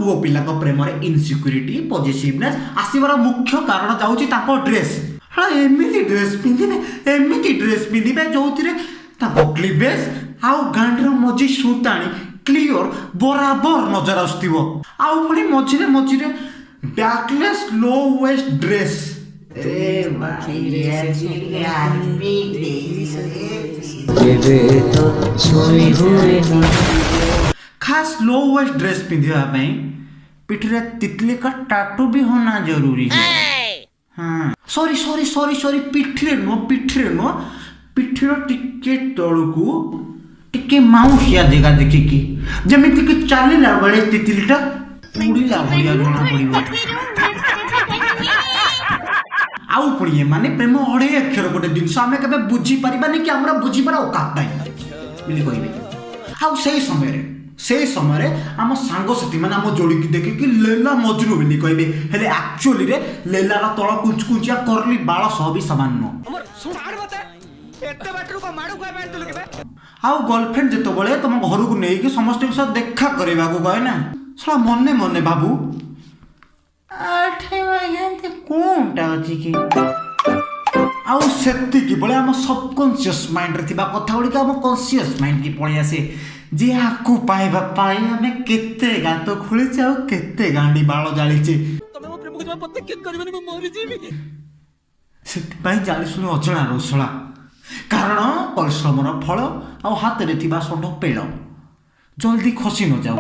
ପୁଅ ପିଲାଙ୍କ ପ୍ରେମରେ ଇନସିକ୍ୟୁରିଟି, ପଜେସିଭନେସ୍ ଆସିବାର ମୁଖ୍ୟ କାରଣ ଯାଉଛି ତାଙ୍କ ଡ୍ରେସ୍। ହଁ, ଏମିତି ଡ୍ରେସ୍ ପିନ୍ଧିବେ, ଏମିତି ଡ୍ରେସ୍ ପିନ୍ଧିବେ ଯୋଉଥିରେ ତାଙ୍କ କ୍ଲିଭେଜ୍ ଆଉ ଗାଣ୍ଡିର ମଝି ସୁତାଣି କ୍ଲିଅର ବରାବର ନଜର ଆସୁଥିବ। ଆଉ ପୁଣି ମଝିରେ ମଝିରେ ବ୍ୟାକଲେସ୍ ଲୋ ୱେଷ୍ଟ ଡ୍ରେସ୍। ଏ କେବେ ତ ଛୁଇଁ ହୁଏନି। ଖାସ୍ ଲୋ ୱେଷ୍ଟ ଡ୍ରେସ୍ ପିନ୍ଧିବା ପାଇଁ ପିଠିରେ तितली का ଟାଟୁ भी होना जरूरी है। ହଁ, ସରି ସରି ସରି ସରି, ପିଠିରେ ନୁହଁ, ପିଠିରେ ନୁହଁ, ପିଠିର ଟିକେ ତଳକୁ, ଟିକେ ମାଉଁସିଆ ଜାଗା ଦେଖିକି, ଯେମିତିକି ଚାଲିଲା ବେଳେ ତିତଲିଟା ଉଡ଼ିଲା ଭଳିଆ ଜଣା ପଡ଼ିବ। ଆଉ ପୁଣି ଏମାନେ ପ୍ରେମ ଅଢ଼େଇ ଅକ୍ଷର ଗୋଟେ ଜିନିଷ, ଆମେ କେବେ ବୁଝିପାରିବାନି କି ଆମର ବୁଝିବାର ଔକାତ ନାହିଁ ବୋଲି କହିବେ। ଆଉ ସେଇ ସମୟରେ ଆମ ସାଙ୍ଗସାଥି ମାନେ ଆମ ଯୋଡ଼ିକି ଦେଖିକି ଲେଲା ମଜନୁ ବୋଲି କହିବେ। ହେଲେ ଆକ୍ଚୁଆଲିରେ ଲେଲାର ତଳ କୁଞ୍ଚକୁଞ୍ଚିଆ କରଲି ବାଳ ସହ ବି ସମାନ ନୁହଁ। ଏତେ ବାଟରୁ କଣ ମାଡ ଖୁଆ ପାଇଁ ଆଣିଥିଲୁ କେବେ? ଆଉ ଗର୍ଲଫ୍ରେଣ୍ଡ ଯେତେବେଳେ ତମ ଘରକୁ ନେଇକି ସମସ୍ତଙ୍କ ସହ ଦେଖା କରିବାକୁ କହେ ନା, ଶଳା ମନେ ମନେ ଭାବୁ, ଏଠି ଏମିତି କଣଟା ଅଛି କି? ଆଉ ସେତିକି ବେଳେ ଆମ ସବକନସିୟସ୍ ମାଇଣ୍ଡରେ ଥିବା କଥା ଗୁଡ଼ିକ ଆମ କନସିୟସ୍ ମାଇଣ୍ଡକି ପଳେଇ ଆସେ ଯେ ଆକୁ ପାଇବା ପାଇଁ ଆମେ କେତେ ଗାତ ଖୋଳିଛେ ଆଉ କେତେ ଗାଣ୍ଡି ବାଳ ଜାଳିଛେ। ତମେ ମୋ ପ୍ରେମକୁ ଜମା ପ୍ରତ୍ୟାଖ୍ୟାନ କରିବନି, ମୁଁ ମରିଯିବି। ସେଥିପାଇଁ ଜାଣି ଶୁଣି ଅଜଣା ରୋଷଳା, କାରଣ ପରିଶ୍ରମର ଫଳ ଆଉ ହାତରେ ଥିବା ଷଣ୍ଢ ପେଳ ଜଲ୍ଦି ଖସି ନ ଯାଉ।